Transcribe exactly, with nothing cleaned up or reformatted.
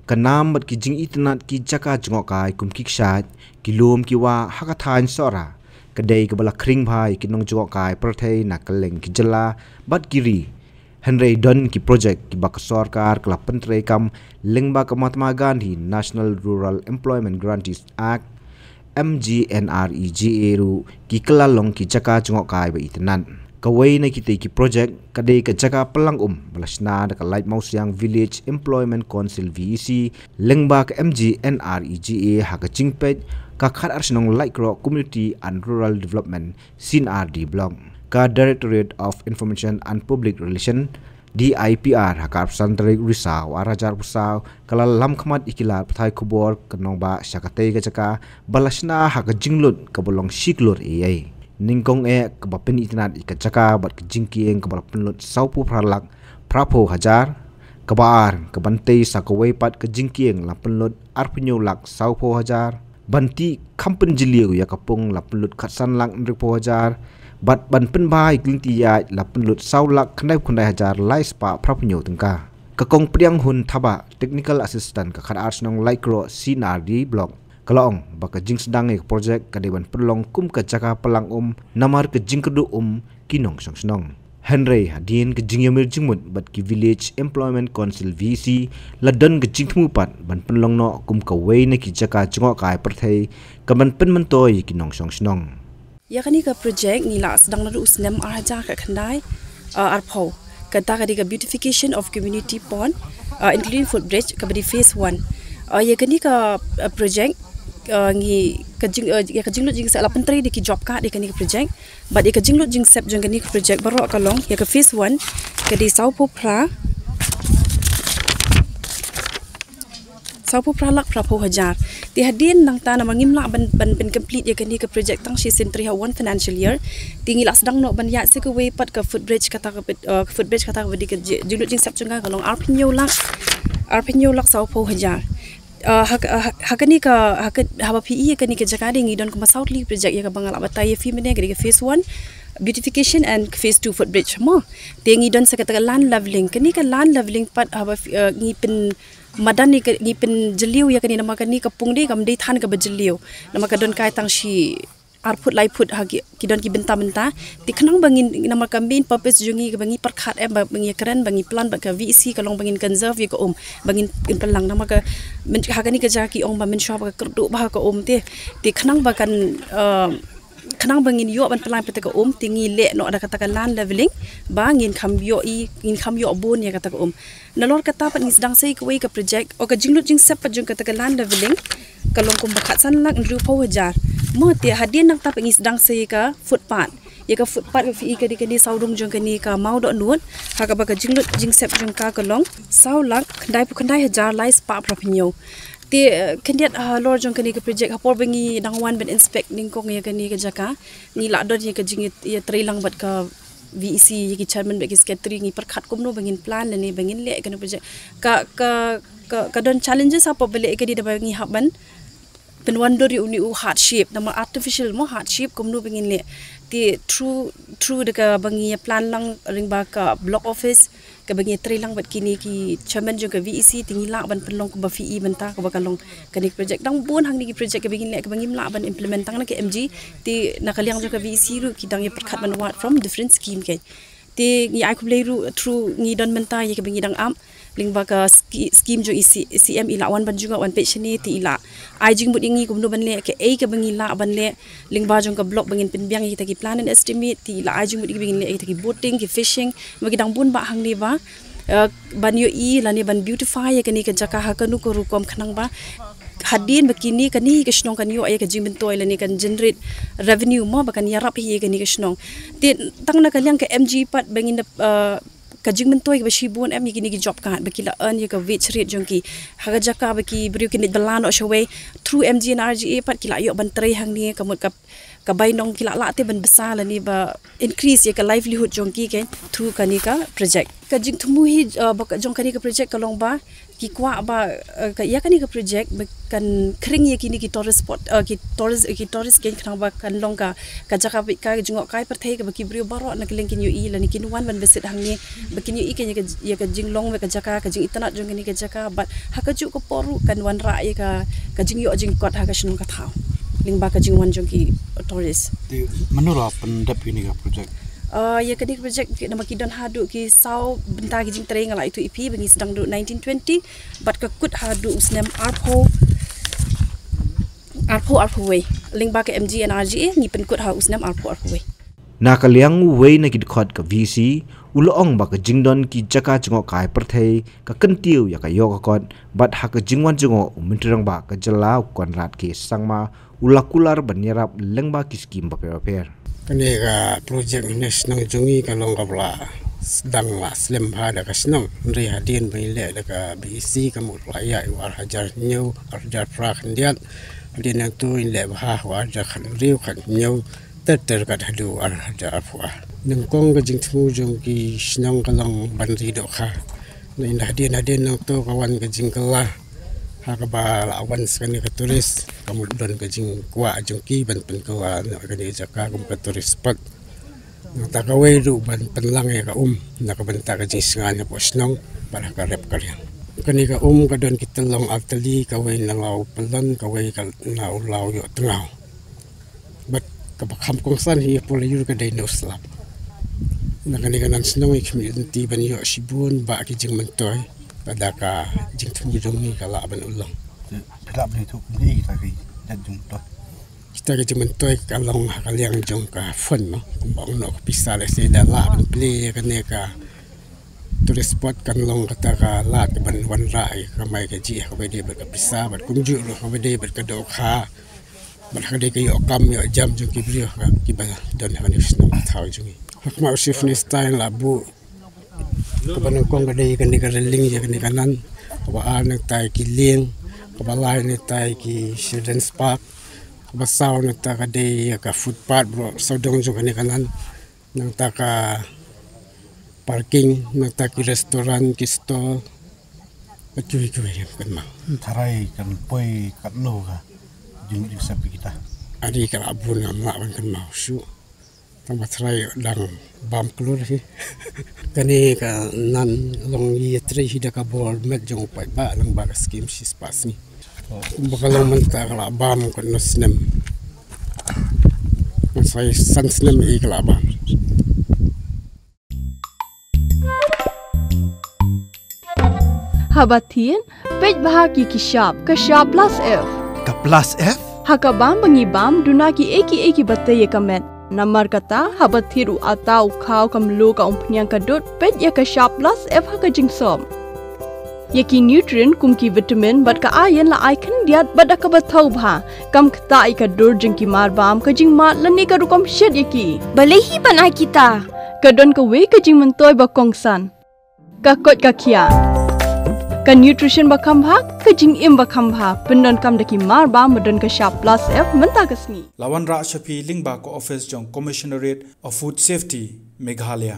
Ka nam bad ki jingitynnad ki jaka jngohkai kum ki kshaid, ki lum ki wah ha ka thaiñ Sohra, ka dei kaba la khring bha ïa ki nongjngohkai pyrthei na kylleng ki jylla bad ki ri. Hynrei don ki projek kiba ka sorkar ka la pyntreikam lyngba ka Mahatma Gandhi National Rural Employment Guarantees Act, M G N R E G A ruh ki kylla long ki jaka jngohkai ba itynnad. Kawei na kitei ki projek ka dei ka jaka pynlang um ba la shna da ka Laitmawsiang Village Employment Council, V E C, lyngba ka M G N R E G A ha ka jingpeit ka khatar shnong Laitkroh Community and Rural Development, C N R D Block. Ka Directorate of Information and Public Relation, D I P R, ha ka arphew san tarik Risaw arhajar arphew saw ka la lam khmat ïa ki lad pathai khubor ka nongbah sha katei ka jaka ba la shna ha ka jinglut kaba long shi klur eiei. Nyngkong eh kaba pynitynnad ïa ka jaka bad ka jingkieng kaba la pynlut sawphew phra lak phraphew hajar, kaba ar ka ban tei sa kawei pat ka jingkieng la pynlut arphew hynñiew lak sawphew hajar, ban tih kham pynjylliew ïa ka pung la pynlut khatsan lak hynriewphew hajar, bad ban pynbha ïa ki lynti ïaid la pynlut saw lak khyndaiphew khyndai hajar lai spah phraphew hynñiew tyngka. Ka Kong Prianghun Thabah, Technical Assistant ka khatar shnong Laitkroh, C N R D Block, ka la ong ba ka jingsdang ïa ka projek ka dei ban pynlong kum ka jaka pynlang um namar ka jingkyrduh um ki nongshong shnong. Hynrei hadien ka jingïamir jingmut bad ki Village Employment Council, V E C, la don ka jingthmu pat ban pynlong noh kum kawei na ki jaka jngohkai pyrthei ka ban pynmyntoi ïa ki nongshong shnong. Ïa kane ka projek ngi la sdang naduh u snem arhajar khatkhyndai, uh, arphew. Kata ka dei ka beautification of community pond, uh, including footbridge, kaba dei phase one. Uh, ïa kane ka, uh, projek, uh, ngi ka jing, uh, ïa ka jinglut jingsep la pyntrei da ki job card ïa kane ka projek. Bad ïa ka jinglut jingsep jong kane ka projek baroh ka long, ïa ka phase one ka dei sawphew phra, sawphew phra lak phraphew hajar. Te hadien nangta namar ngim lah ban, ban, ban complete ïa kane ka projek tang shisien trei ha one financial year. Te ngi la sdang noh ban ïaid sa kawei pat ka footbridge kata ka, uh, footbridge kata kaba dei ka ji-, jinglut jingsep jong ka ka long arphew hynñiew lak, arphew hynñiew lak sawphew hajar. Uh, ha, ha, ha kane ka, ha ka, haba phi ïohi ïa kane ka jaka de ngi don kumba saw tylli ki projek ïa kaba nga lah batai ïa phi mynne, ka dei ka phase one beautification and phase two footbridge mo. Te ngi don sa kata ka land leveling. Kane ka land leveling pat haba phi, uh, ngi pyn madan ïa ka, ngi pynjylliew ïa kane namar kane ka pung de kam dei than kaba jylliew. Namar ka don kai tang shi ar phut lai phut ha ki, ki don ki bynta bynta. Te khnang ba ngin, namar ka main purpose jong ngi kaba ngi pyrkhat em ba ngi kren ba ngi plan bad ka V E C ka long ba ngin conserve ïa ka um, ba ngin, ngin pynlang namar ka myn-, ha kane ka jaka ki ong ba mynshuwa ba ka kyrduh bha ka um te. Te khnang ba kan, uh, khnang ba ngin ïoh ban pynlang pat ïa ka um te ngi leh noh da kata ka land leveling ba ngin kham ïohi, ngin kham ïoh bun ïa kata ka um. Nalor kata pat ngi sdang sa ïa kawei ka projek, o ka jinglut jingsep pat jong kata ka land leveling ka long kumba khatsan lak hynriewphew hajar. Mo te hadien nangta pat ngi sdang sa ïa ka footpath. Ïa ka footpath ba phi ïohi ka dei kane sawdong jong kane ka maw dohnud, ha kaba ka jinglut jingsep jong ka ka long saw lak khyndaiphew khyndai hajar lai spah phraphew hynñiew. Te, eh, khyndiat halor jong kane ka projek ha por ba ngi dang wan ban inspect nyngkong ïa kane ka jaka, ngi la don ïa ka jingïatreilang bad ka V E C, ïa ki chairman bad ki secretary, ngi pyrkhat kumno ba ngin plan lane ba ngin leh ïa kane ka projek. Ka, ka, ka, ka don challenges ha por ba leh ïa kane da ba ngi hap ban pynwandur ïa une u hardship, namar artificial mo hardship kumno ba ngin leh. Te through, through da kaba ngi ïa plan lang lyngba ka block office, kaba ngi ïatreilang bad kine ki chairman jong ka V E C te ngi lah ban pynlong kumba phi ïohi mynta kaba ka long kane ka projek. Dang bun hangne ki projek kaba ngin leh kaba ngim lah ban implement tang na ka M G, te na ka liang jong ka V E C ruh ki dang ïa pyrkhat ban wad from different scheme kein. Te ngi ai khublei ruh through ngi don mynta ïa kaba ngi dang ap lyngba ka ski-, scheme jong i C-, C M i la wan ban jngoh wan peit shane te i la ai jingmut ïa ngi kumno ban leh, kaei kaba ngi lah ban leh lyngba jong ka block ba ngin pynbiang ïa kita ki plan and estimate, te i la ai jingmut ïa ngi ba ngin leh ïa kita ki boating, ki fishing, ba ki dang bun bah hangne ba, eh, ban ïohi lane ban beautify ïa kane ka jaka ha kano ka rukom khnang ba hadien ba kine kane ka shnong kan ïoh ïa ka jingmyntoi lane kan generate revenue mo ba kan ïarap hi ïa kane ka shnong. Te tang na ka liang ka M G pat ba ngin da, eh, ka jingmyntoi kaba shibun em ïa kine ki job card ba ki la earn ïa ka wage rate jong ki. Ha ka jaka ba ki briew kin leit bylla noh shawei, through M G N R E G A pat ki la ïoh ban trei hangne, ka mut ka, ka bainong ki lah lah te ban bsa lane ba increase ïa ka livelihood jong ki, kan, through kane ka project. Ka jingthmu hi, uh, ba ka jong kane ka project ka long ba ki kwah ba, uh, ka, ïa kane ka project ba kan khring ïa kine ki tourist spot, uh, ki tourist, ki tourist, kan, khnang ba kan long ka, ka jaka ba ka jngoh kai pyrthei kaba ki briew baroh na kylleng kin ïohi lane kin wan ban visit hangne, ba kin ïohi, kan, ïa ka, ïa ka jinglong bad ka jaka, ka jingitynnad jong kane ka jaka, bad ha kajuh ka por ruh kan wanrah ïa ka, ka jingïoh jingkot ha ka shnong ka thaw lyngba ka jingwan jong ki tourist. Te mano la pyndep ïa kane ka project? Uh, ïa kane ka project ki, namar ki don haduh ki saw bynta ki jingtrei, nga la ïathuh ïa phi ba ngi sdang duh nineteen twenty bad ka kut haduh u snem arphew, arphew arphew wei. Lyngba ka M G N R G A ngi pynkut ha u snem arphew arphew wei. Na ka liang uwei na ki dkhot ka V C u la ong ba ka jingdon ki jaka jngoh kai pyrthei ka kyntiew ïa ka ïoh ka kot, bad ha ka jingwan jngoh u Myntri Rangbah ka jylla u Conrad K Sangma u la kular ban ïarap lyngba ki skim bapher bapher. Kane ka project ne shnong jong ngi ka long kaba la sdang la slem bha da ka shnong. Hynrei hadien ba ngi leh da ka B E C ka mut la ïaid u ar hajar hynñiew, ar hajar phra khyndiat. Hadien nangto ngi leh bha u ar hajar khathynriew, khathynñiew, ter ter kat haduh u ar hajar arphew ar. Nyngkong ka jingthmu jong ki shnong ka long ban ri dohkha. Hadien hadien nangto ka wan ka jingkylla ha kaba la wan sa kane ka tourist, ka mut don ka jingkwah jong ki ban pynkylla na kane ka jaka kum ka tourist spot. Nangta kawei ruh ban pynlang ïa ka um na ka bynta ka jingsngain hapoh shnong bad ha ka rep ka riang. Kane ka um ka don ki tyllong artylli, kawei na Law Pyllon, kawei ka na u Law Ïohtngaw. Bad kaba kham kongsan hi hapoh Laitur ka dei na u slap. Na kane ka nan shnong i khmih lynti ban ïoh shibun bah ki jingmyntoi. Lada ka jingthmu jong ngi ka lah ban urlong. Phi lah ban ïathuh kumne kita ki jait jingmyntoi? Kita ki jingmyntoi ka long ha ka liang jong ka fund, no. Kumba ong, noh ka pisa, lehse da lah ban plie ïa kane ka tourist spot kan long kata ka lad ban wanrah ïa ka kamai kajih ha kaba ïadei bad ka pisa, bad kumjuh ruh ha kaba ïadei bad ka dohkha, bad ha kaba ïadei ka ïoh kam ïoh jam jong ki briew ha kiba don ha kane ka shnong thaw jong ngi. Ha khmat u Chief Minister la buh kaba nyngkong ka dei kane ka railing ïa kane ka nan, kaba ar nangta ïa ki lieng, kaba lai nangta ïa ki children's park, kaba saw nangta ka dei ïa ka footpath baroh sawdong jong kane ka nan. Nangta ka parking, nangta ki restaurant, ki stall. Bad kiwei kiwei ym kynmaw. Tharai kan poi katno ka jing, jingsep ïa kita? Adi ka la bun, ngam lah ban kynmaw shuh. Tang ba tharai dang bam klur hi. Kane ka nan long ïatrei hi da ka bor met jong u paidbah lyngba ka skim shispah sngi. Ba ka long mynta ka la bam katno snem? Ngan sa ïa san snem hi ka la bam. Haba thied, peit bha ki ki shap, ka shap plus F. Ka plus F? Ha ka bam ba ngi bam, duna kiei kiei kiba tei ïa ka met. Namar kata, haba thied u atta, u khaw, ka mluh, ka umphniang, ka dud, peit ïa ka shap plus F ha ka jingsop. Ïa ki nutrient kum ki vitamin bad ka iron la ai khyndiat bad da kaba thaw bha. Kam ktah ïa ka dur jong ki marbam, ka jingmad lane ka rukom shet ïa ki. Balei hi ban ai kita? Ka don kawei ka jingmyntoi ba kongsan. Ka koit ka khiah. Ka nutrition ba kham bha, ka jingim ba kham bha. Pyndonkam da ki marbam ba don ka shap plus F mynta ka sngi. La wanrah sha phi lyngba ka office jong Commissionerate of Food Safety, Meghalaya.